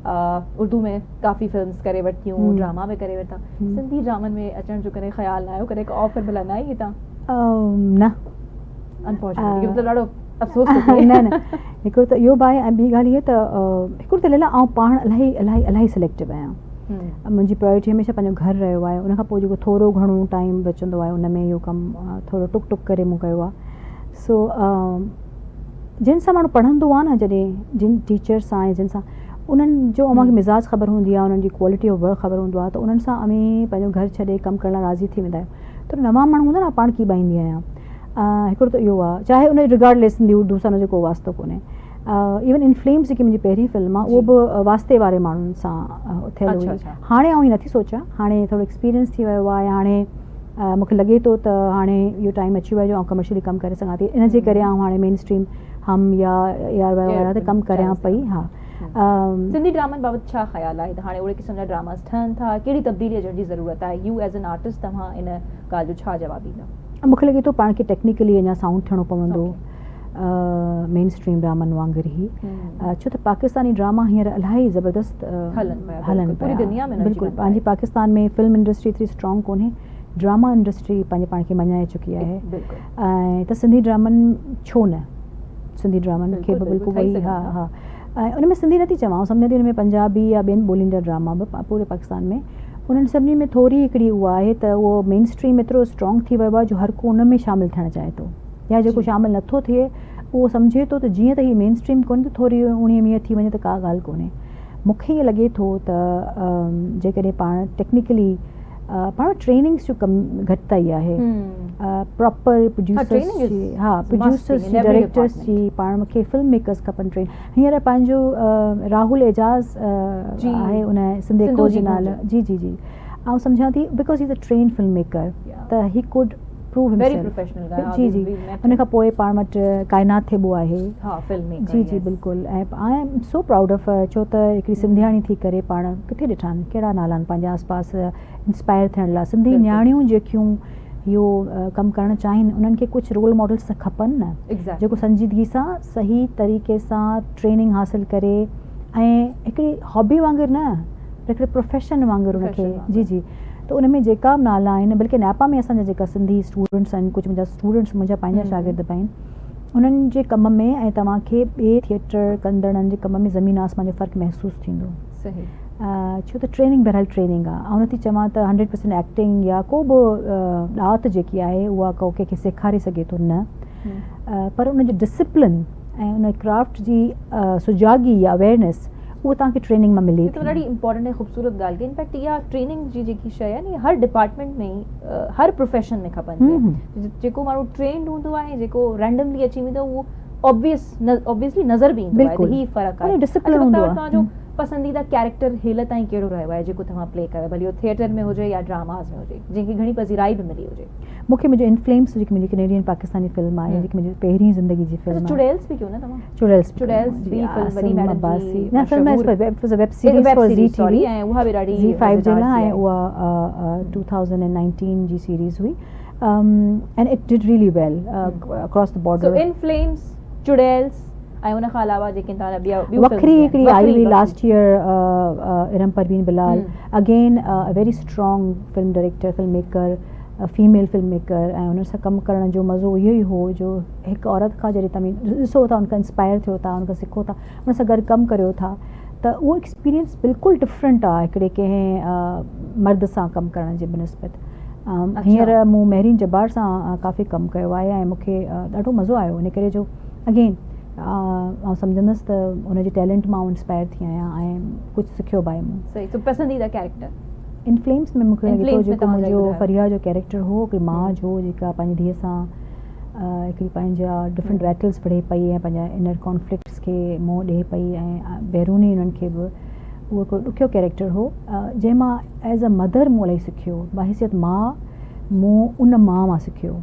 اردو ۾ ڪافي films ڪري ورتيون، drama به ڪري ورتا، سنڌي ڊرامن ۾ اچڻ جو ڪڏهن خيال نه آيو؟ ڪڏهن ڪا آفر ڀلا نه آئي هتان؟ نه، انفارچونيٽلي، مطلب ڏاڍو افسوس ٿو ٿئي. نه نه، هڪڙو ته اهو به آهي ۽ ٻي ڳالهه هيء ته هڪڙو ته ليلا آئون پاڻ الاهي الاهي الاهي سليڪٽو آهيان. منهنجي پرائرٽي هميشه پنهنجو گهر رهيو آهي. ان کان پوء جيڪو ٿورو گهڻو ٽائيم بچندو آهي، ان ۾ اهو ڪم ٿورو ٽڪ ٽڪ ڪري مون ڪيو آهي. سو جن سان ماڻهو پڙهندو آهي نه، جڏهن جن ٽيچرس سان يا جن سان، انهن جو اوهان کي مزاج خبر هوندي آهي، انهن جي ڪوالٽي آف ورڪ خبر هوندو آهي، ته انهن سان اوهين پنهنجو گهر ڇڏي ڪم ڪرڻ لاء راضي ٿي ويندا آهيو. ته نوان ماڻهو هوندا نه، پاڻ ڪيٻائيندي آهيان. هڪڙو ته اهو آهي، چاهي ان رگارڊ ليس سنڌي اردو سان ان جو ڪو واسطو ڪونهي. ايون ان فليمز جيڪي منهنجي پهرين فلم آهي، اهو به واسطي واري ماڻهن سان ٿيل هئي. هاڻي آئون ائين نٿي سوچان، هاڻي ٿورو ايڪسپيرينس ٿي ويو آهي، هاڻي مون کي لڳي ٿو ته هاڻي اهو ٽائيم اچي ويو آهي جو آئون ڪمرشلي ڪم ڪري سگهان ٿي. ان جي ڪري آئون هاڻي مين اسٽريم هم يا اي آر واء وغيره تي ڪم ڪريان پئي. ها، سنڌي ڊرامن بابت ڇا خيال آهي ته هاڻي اهڙي قسم جا ڊراماز ٺهن ٿا، ڪهڙي تبديلي اچڻ جي ضرورت آهي؟ يو ايز ان آرٽسٽ توهان ان ڳالهه جو ڇا جواب ڏيندا؟ مون کي لڳي ٿو پاڻ کي ٽيڪنيڪلي اڃا سائونڊ ٿيڻو پوندو مين اسٽريم ڊرامن وانگر ئي، ڇو ته پاڪستاني ڊراما هينئر الاهي زبردست هلن پيا. بلڪل، پنهنجي پاڪستان ۾ فلم انڊسٽري ايتري اسٽرانگ ڪونهي، ڊراما انڊسٽري پنهنجي پاڻ کي مڃائي چڪي آهي، ۽ ته سنڌي ڊرامن ڇو نه، سنڌي ڊرامن کي به بلڪل وئي. ها ها، ۽ ان ۾ سنڌي نٿي چوان، آئون سمجهان ٿي ان ۾ پنجابي يا ٻين ٻولين جا ڊراما به پوري پاڪستان ۾، انهن سڀني ۾ ٿوري هڪڙي اها آهي ته اهو مين اسٽريم ايترو اسٽرانگ ٿي ويو آهي جو هر ڪو ان ۾ شامل ٿيڻ چاهي ٿو، يا جيڪو شامل نٿو ٿئي اهو سمجهي ٿو ته جيئن ته هي مين اسٽريم ڪونهي ته ٿوري اوڻيهه ويهه ٿي وڃي ته ڪا ڳالهه ڪونهي. مون کي ائين لڳي ٿو ته جيڪڏهن پاڻ ٽيڪنيڪلي، پاڻ وٽ ٽريننگس جو ڪم گهٽتائي آهي، پراپر پروڊيوسرس جي، ها پروڊيوسرس جي، ڊائريڪٽرس جي، پاڻ کي فلم ميڪرس کپن ٽرين. هينئر پنهنجو راهول اعجاز آهي ان سنڌ ايڪو جي نالي، جي جي جي، آئون سمجهان ٿي because he is a trained film maker ته هي could prove himself. جي جي، ان کان پوء پاڻ وٽ ڪائنات ٿيٻو آهي. جي جي بلڪل، ۽ I am so proud of her, ڇو ته هڪڙي سنڌياڻي ٿي ڪري پاڻ ڪٿي ڏٺا آهن ڪهڙا نالا آهن پنهنجي آس پاس انسپائر ٿيڻ لاء. سنڌي نياڻيون جيڪيون اهو ڪم ڪرڻ چاهين، انهن کي ڪجهه رول ماڊلس ته کپن نه، جيڪو سنجيدگي سان صحيح طريقي سان ٽريننگ حاصل ڪري ۽ هڪڙي هابي وانگر نه پر هڪڙي پروفيشن وانگر ان کي. جي جي، ته ان ۾ جيڪا به نالا آهن، بلڪه نيپا ۾ اسان جا جيڪا سنڌي اسٽوڊنٽس آهن، ڪجهه منهنجا اسٽوڊنٽس منهنجا پنهنجا شاگرد به آهن، انهن جي ڪم ۾ ۽ توهان کي ٻئي ٿيٽر ڪندڙن جي ڪم ۾ زمين آسمان جو فرق محسوس ٿيندو. ڇو ته ٽريننگ بهرحال ٽريننگ آهي. آئون نٿي چوان ته 100% ايڪٽنگ يا ڪو به ڏات جيڪي آهي اها ڪو ڪنهن کي سيکاري سگهي ٿو، نه، پر ان جو ڊسپلن ۽ ان ڪرافٽ جي سجاڳي يا اويئرنيس اهو توهان کي ٽريننگ مان ملي ٿي. ڏاڍي امپورٽنٽ ۽ خوبصورت ڳالهه ڪئي. انفيڪٽ اها ٽريننگ جي جيڪي شيء آهي نه، هر ڊپارٽمينٽ ۾ هر پروفيشن ۾ کپندي آهي. جيڪو ماڻهو ٽرينڊ هوندو آهي، جيڪو رينڊملي اچي ويندو آهي، اهو آبويس آبويسلي نظر به ايندو آهي ته هي فرق آهي. ڊسپلن هوندو آهي. توهان جو پسنديده ڪيريڪٽر هيل تائين ڪهڙو رهيو آهي جيڪو توهان پلي ڪيو، ڀلي اهو ٿيٽر ۾ هجي يا ڊراماز ۾ هجي، جنهن کي گهڻي پذيرائي به ملي هجي؟ مون کي منهنجو ان فليمس جيڪي منهنجي ڪينيڊين پاڪستاني فلم آهي، جيڪي منهنجي پهرين زندگي جي فلم آهي. چڙيلس به ڪيو نه توهان؟ چڙيلس چڙيلس به فلم وڏي ميڊم عباسي نه فلم نه، it was a web series for Zee T V ۽ اها به ڏاڍي زي 5 جي لاء، ۽ اها 2019 جي سيريز هئي and it did really well across the border. So in flames, Churails ۽ ان کان علاوه جيڪي توهان جا ٻيا ٻيون وکري هڪڙي آئي هئي last year, Iram Parveen Bilal, again a very strong film director, film maker, female film maker, ۽ انهن سان ڪم ڪرڻ جو مزو اهو ئي هو جو هڪ عورت کان جڏهن توهين ڏسو ٿا، ان کان انسپائر ٿيو ٿا، ان کان سکو ٿا، ان سان گڏ ڪم ڪريو ٿا، ته اهو ايڪسپيرينس بلڪل ڊفرنٽ آهي هڪڙي ڪنهن مرد سان ڪم ڪرڻ جي بنسبت. هينئر مون مهرين جبار سان ڪافي ڪم ڪيو آهي ۽ مون کي ڏاڍو مزو آيو، ان ڪري جو اگين آئون سمجهندس ته ان جي ٽيلنٽ مان آئون انسپائر ٿي آهيان ۽ ڪجهه سکيو به آهي مون. صحيح، سو پسنديده ڪيريڪٽر؟ ان فليمس ۾ مون کي لڳي ٿو جيڪو منهنجو فريحا جو ڪيريڪٽر هو، هڪڙي ماء جو جيڪا پنهنجي ڌيء سان هڪڙي پنهنجا ڊفرنٽ بيٽلس وڙهي پئي ۽ پنهنجا انر ڪانفلڪٽس کي منهن ڏئي پئي ۽ بيروني انهن کي به، اهو هڪڙو ڏکيو ڪيريڪٽر هو جنهن مان ايز اي مدر مون الاهي سکيو، بحيثيت ماء مون ان ماء مان سکيو.